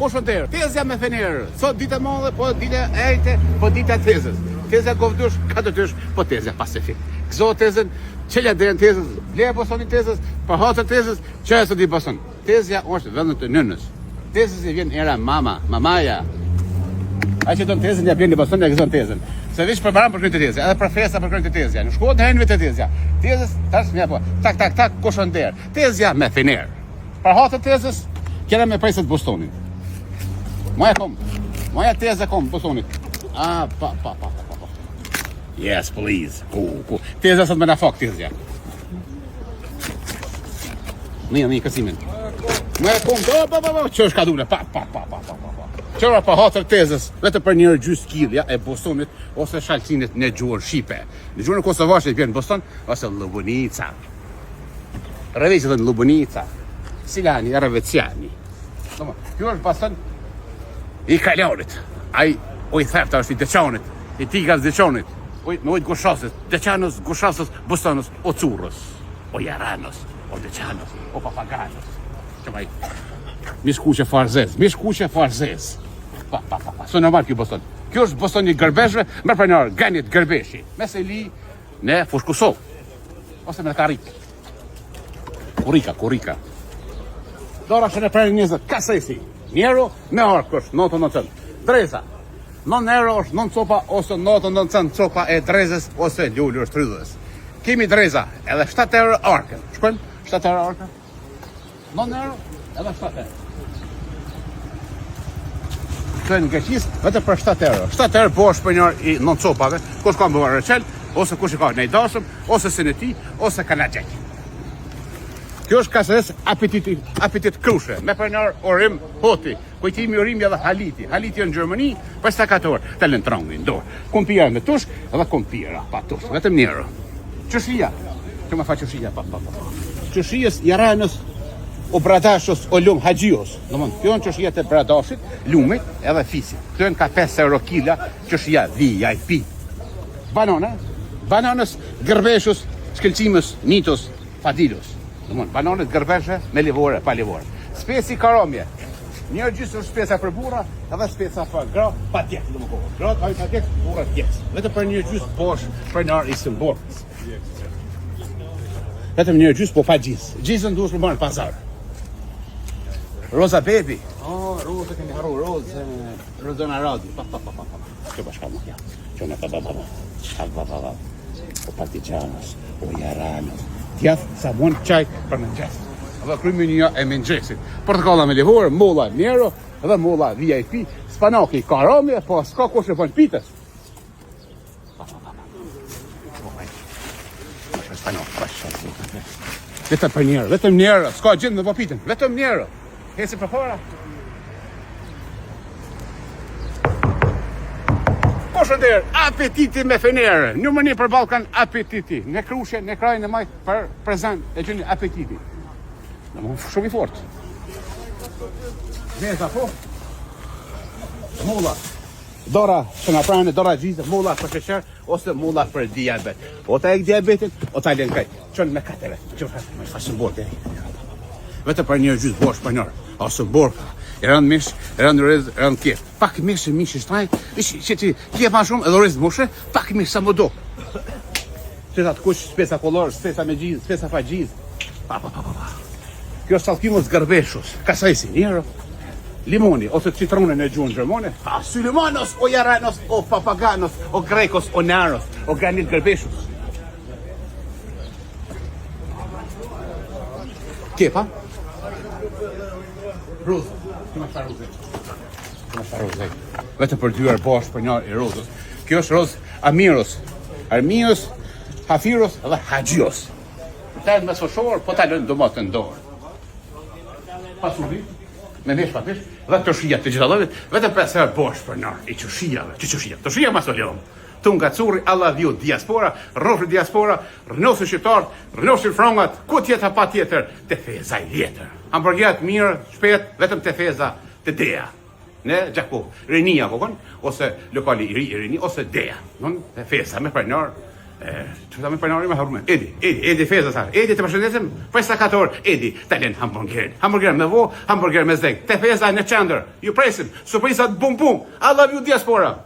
Kush në derë? Tezja me fener. Sot ditë e madhe, po ditë e enjte, po dita e tezës. Tezja govdush, katër dysh, po tezja Pasifik. Gëzo tezën, çelja derën tezës, bleja bostonin tezës, për hatër tezës, çelja sot i boston. Tezja është vendit të nënës. Tezës i vjen era mama, mamaja. Ai që don tezën, ja blen një boston, ja gëzon tezën. Se veç për baram përkrynë të tezja, edhe për festa përkrynë të tezja. Në shkollë të herënve të tezja. Tezës, tash më po, tak tak tak, kush në derë. Tezja me fener. Për hatër tezës, kena me presët bostonin. Moja kom, moja tezë kom, bostonit. A, pa, pa, pa, pa, pa. Yes, please. Ku, ku. Tezja sot me na fok, tezja. Një, një, kërcimin. Moja kom, pa, pa, pa, pa, që është ka dune, pa, pa, pa, pa, pa, pa, pa. Qëra për hatër tezës, vetëm për një gjysë kilja e bostonit ose shalqinit në gjuhën shqipe. Në gjuhën e Kosovës i bjen boston ose lubunica. Rreviqë dhe në Lubunica, Silani, Rreveciani. Domo, kjo është boston i Kalonit. Ai o i thefta është i Deçanit, i Tigas Deçanit, oj me ujt Gushasit, Deçanës, Gushasës, Bostonës, o Currës, o Jaranës, o Deçanës, o Papaganës. Që maj, mish kuqe farë zez, mish kuqe farë zez. Pa, pa, pa, pa, së normal kjo boston. Kjo është boston i gërbeshve, me prenarë, Ganit Gërbeshi, me seli në Fushë Kosovë. Ose me karrik. Kurrika, kurrika. Dora që në prerë 20, ka sesi. Një euro me arkë është 99 cent. Dreza. 9 euro është 9 copa ose 99 cent copa e drezës ose lulur shtrydhës. Kemi dreza edhe 7 euro arkën. Shkojmë 7 euro arkën. 9 euro edhe 7 euro. Këto në Greqis vetëm për 7 euro. 7 euro bosh për një i 9 copave, kush ka më reçel, ose kush i ka në i dashëm, ose sineti, ose kanaxhek. Kjo është kasedes apetit, apetit krushe, me prenor Urim Hoti, Kujtimi Urimi edhe Haliti. Haliti në Gjermani, për sa kator, të lënë trongin, dorë. Kumpira me tush edhe kumpira pa tush, vetëm një euro. Qërshia, që më fa qërshia, pa, pa, pa. Qërshijës, jaranës, o bradashës, o lum, haxhios. Domthon, kjo janë qërshia të bradashit, lumit edhe fisit. Këto janë ka 5 euro kila, qërshia VIP. Banane, bananës, gërbeshës, shkëlqimës, nitos, Fadilus. Domthon, bananet gërbeshe me livore, pa livore. Speci karamje. Një gjysë është speca për burra, edhe speca për gra, pa djeg, domethënë. Gratë hajnë pa djeg, burra djeg. Vetëm për një gjysë bosh për një i sëmborës. Vetëm një gjysë, po pa gjizë. Gjizën duhesh me marrë në pazar. Roza Baby. Oh, Roza kemi harru, Roza, Rozona Radi. Pa, pa, pa, pa, pa. Kjo bashka më, ja. Kjo në pa, pa, pa, pa. Pa, pa, pa, pa. O partigianos, o jaranos, djath, sabun, çaj për mëngjes. Dhe krymenyja e mëngjesit. Portokalla me lehur, molla nero dhe molla VIP, spanaki karame, po s'ka kush e bën pitës. Pa, pa, pa, pa. Spanak, pa, pa, Vetëm për njerë, vetëm njerë, s'ka gjend me bë pitën, vetëm njerë. Heci përpara. Kush në derë, apetiti me fenerë, numër një për Ballkan apetiti, në krushe, në krajnë e majtë për prezent, e gjëni apetiti. Në më shumë i fort. Veza, po? Molla. Dora, që nga pranë, dora gjizë, molla për sheqer, ose molla për diabet. O ta ek diabetin, o ta lënë krejt. Qënë me katër, që katër, me fasën borë, Vetëm për një gjysë bosh për njërë, ose borë, e rëndë mish, e rëndë oriz, e rëndë kjef. Pak mish e mish i shtrajt, mish që ti kjef ma shumë edhe oriz mushe, pak mish sa më do. Speca të kuq, speca kolor, speca me gjizë, speca pa gjizë. Pa, pa, pa, pa, pa. Kjo është salkimos gërbeshus, kasajsi, njërë, limoni, ose citrone në gjuhën gjermane, a sylimanos, o jaranos, o papaganos, o grekos, o naros, o granit gërbeshus. Kepa? Ruzë. Kjo më farë ruzë. Kjo më farë ruzë. Vetëm për dyar bosh për një i rozës. Kjo është rozë Amiros. Armios, Hafiros dhe Haxhios. Ta me soshor, po ta lënë domatë në dorë. Pasuri, me mish pa mish, dhe tërshia të gjitha llojet, vetëm 5 herë bosh për nërë, i qërshijave, që qërshia, tërshia ma solom. Tu nga curri, I love you, diaspora, rrofshi diaspora, rrnofshin shqiptarët, rrnofshin frangat, ku tjetër pa tjetër, te feza i vjetër. Hamburgerat mirë, shpejt, vetëm te feza, te Dea. Në Gjakovë, Rinia, po kon, ose lokali i ri i Rini, ose Dea, non, te feza, me prenor. E, që ta me pajnari me harrume. Edi, Edi, Edi Feza sa. Edi të përshëndesim, për sa 4 orë. Edi, ta len hamburger. Hamburger me vo, hamburger me zek. Te Feza në qendër. Ju presim. Surprizat bum bum. I love you diaspora.